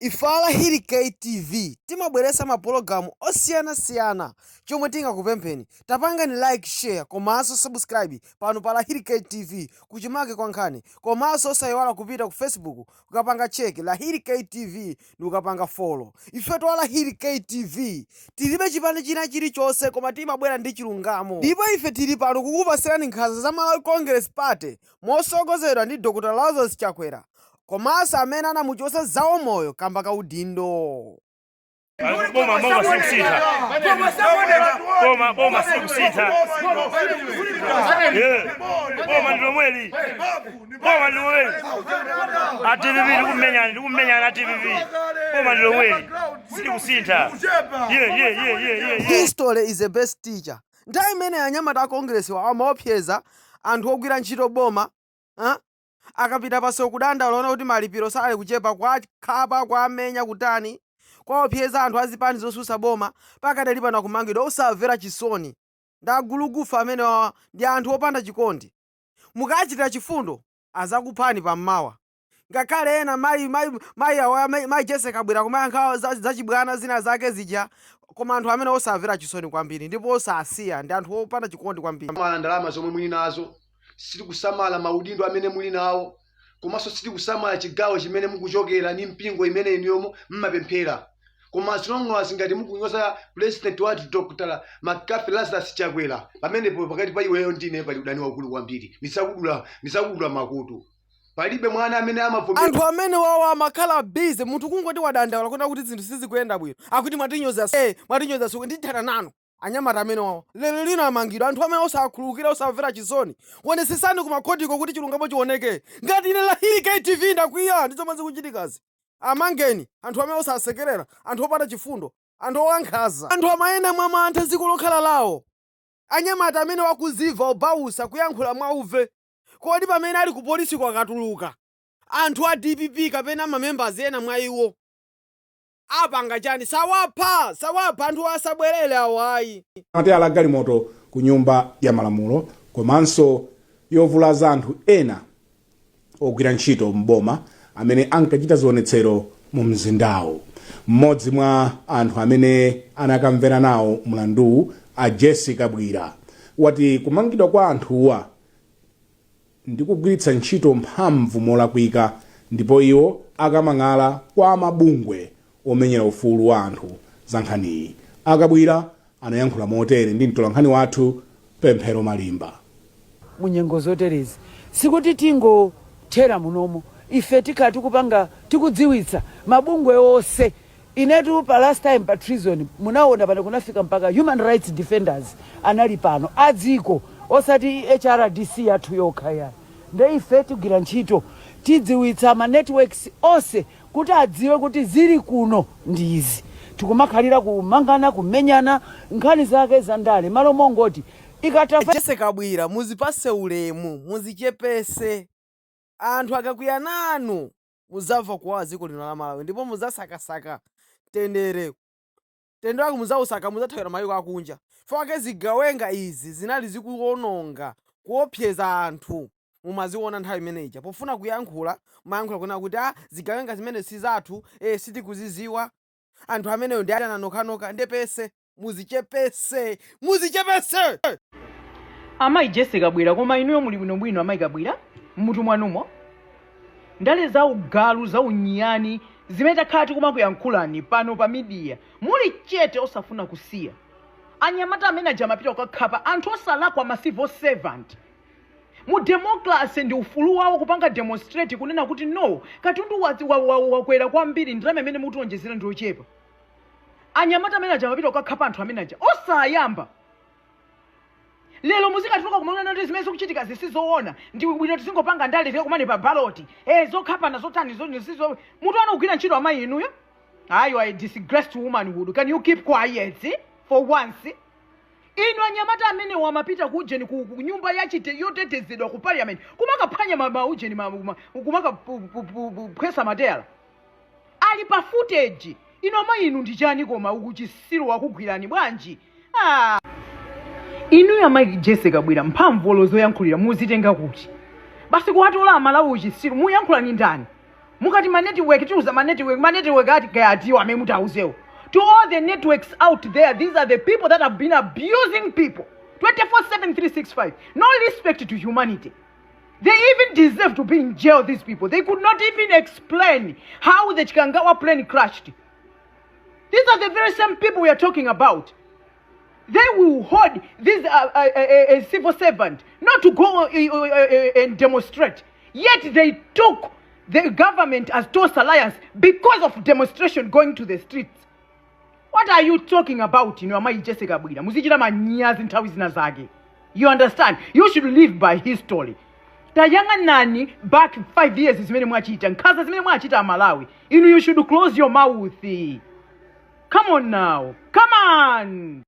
Ife a Lahiri K TV timabweretsa mapologalamu osiyanasiyana. Chomwe tingakupempheni, tapangani like, share komanso subscribe pano pa Lahiri K TV, kuchimake kwa nkhani. Komanso osayiwala kupita ku Facebook kukapanga check Lahiri K TV ndikukapanga follow. Ifetu a Lahiri K TV tilibe chipani china chilichonse, koma timabwera ndi chilungamo. Ndipo ife tili pano kukupasirani nkhanza za Malawi Congress Party mosogozedwa ndi Dr Lazarus Chakwera komanso amene anamuchotsa Zaumoyo kamba ka udindo. Boma, boma sikusintha. Boma, boma sikusintha. Yeah. Boma ndi lomweli, boma ndi lomweli. A DPP tikumenyana, tikumenyana a DPP. Boma ndi lomweli, silikusintha. Yeah. History is the best teacher. Nthawi imene anyamata a Congress amaopseza anthu ogwira ntchito boma, ah? Akapita pansewu kudandaula ona kuti malipiro sali kuchepa, kwakhapa, kwamenya, kutani, kwaopseza anthu azipani zosusa boma, pakadali pano akumangidwa. Osamvera chisoni ndi agulugufa amene wawa, ndi anthu opanda chikondi. Mukachitira chifundo azakuphani pammawa. Ngakhale ena mayi awa, mayi Jessie Kabwila, kumayankha zachibwana zina zake zija, koma anthu amene osamvera chisoni kwambiri ndipo osasiya, ndi anthu opanda chikondi kwambiri. Samala ndalama zomwe muli nazo, sitikusamala maudindo amene muli nawo, komanso sitikusamala chigawo chimene mukuchokera ni mpingo imene inuyo mmapemphera. Koma as long as ngati mukunyoza president wathu Dr McCarthy Lazarus Chakwera, pamenepo pakati pa iweyo ndine pali udani waukulu kwambiri. Ndizakudula makutu. Palibe mwana amene amavomera. Anthu amene wawo amakhala busy, munthu kungoti wadandaula kuona kuti zinthu sizikuyenda bwino, akuti mwatinyoza, mwatinyoza, siku ndithana nanu. Anyamata amene wawo lero lino amangidwa. Anthu amene osakhululukira, osamvera chisoni, onesesani kumakhotiko kuti chilungamo chioneke. Ngati ine Lahiri KTV ndakwiya ndi zomwe zikuchitikazi. Amangeni anthu amene osasekerera, anthu opanda chifundo, anthu owankhaza. Anthu amayenda mwamantha dziko lokhala lawo. Anyamata amene wakuziva obausa kuyankhula mwauve, kodi pamene ali ku polisi kwakatuluka anthu a DPP kapena mamembers ena mwa iwo apanga chani? Sawapha, sawapha. Anthu asabwerere awo, ayi. Mateyala a galimoto ku Nyumba ya Malamulo komanso yovulaza anthu ena ogwira ntchito m'boma amene ankachita zionetsero mu mzindawo. Mmodzi mwa anthu amene anakamvera nawo mlanduwu, a Jessie Kabwila, wati kumangidwa kwa anthuwa ndi kugwiritsa ntchito mphamvu molakwika, ndipo iwo akamang'ala kwa mabungwe omenyera ufulu wa anthu za nkhaniyi. A Kabwila anayankhula motere ndi mtolankhani wathu Pemphero Malimba. Mu nyengo zoterezi sikuti tingothera munomo. Ife tikhala tikupanga, tikudziwitsa mabungwe onse. Inetu pa last time pa treason munaona pano kunafika mpaka human rights defenders anali pano adziko, osati HRDC yathu yokha ya. Nde ife tigwira ntchito, tidziwitsa ma networks onse kuti adziwe kuti zili kuno ndi izi. Tikumakhalira kumangana, kumenyana, nkhani zake za ndale, malo mongoti ikatafa. Jessie Kabwila, muzipase ulemu, muzichepese. Anthu akakwiya nanu muzamva kuwawa dziko lino la Malawi, ndipo muzasakasaka mtendere. Mtendere wake muzausaka, muzathawira mayiko akunja. Fake zigawenga izi zinali zikuononga, kuopseza anthu, mumaziona nthawi imeneyi. Pofuna kuyankhula, mayankhula kunena kuti a zigawenga zimene si zathu, sitikuziziwa, anthu ameneyo ndi ana nokhanokha. Ndepese, muzichepese, muzichepese. Amayi Jessie Kabwila, koma inuyo muli bwinobwino? Amayi Kabwila, mmutu mwanumo ndale za ugalu, za unyani zimene takhala tikumakuyankhulani pano pa media, muli chete, osafuna kusiya. Anyamata amene aja amapita kukakhapa anthu osalakwa, ma civil servant. Mu democracy ndi ufulu wawo kupanga demonstrate, kunena kuti no, katundu wakwera kwambiri, ndalama imene mukutionjezera ndi yochepa. Anyamata amene aja amapita kukakhapa anthu amene aja osayamba. Lero muzikatuluka kumaona kuti zimene zikuchitika zisizoona, ndi bwino tizingopanga ndale, tikakumane pa ballot, zokhapana zotani sizo mutu wanu kugwira ntchito. Amayi inuyo, ayi, you are a disgraced womanhood. Can you keep quiet for once? Inu, anyamata amene wamapita ku ujeni, ku nyumba yachite yotetezedwa ku parliament, kumakaphwanya maujeni, kumakaphwesa mateyala, ali pa footage. Inu amayi inu, ndi chani koma? Ukuchisiru wakugwirani bwanji? Ah. Inuyo amayi Jessie Kabwila, mphamvu olo zoyankhulira muzitenga kuti? Basi kuwatola Amalawi uchisiru. Muyankhula ni ndani? Mukati ma network, tiuza ma network, ma network ati kaya atiwo amene mutauzewo. To all the networks out there, these are the people that have been abusing people 24/7 365. No respect to humanity. They even deserve to be in jail, these people. They could not even explain how the Chikangawa plane crashed. These are the very same people we are talking about. They will hold this a civil servant not to go and demonstrate. Yet they took the government as Tonse Alliance because of demonstration going to the streets. What are you talking about? Inu amayi Jessie Kabwila, muzichita manyazi nthawi zina zake. You understand? You should live by history. Tayang'anani back 5 years zimene mwachita, nkhanza zimene mwachita Amalawi. Inu, you should close your mouth. Come on now, come on.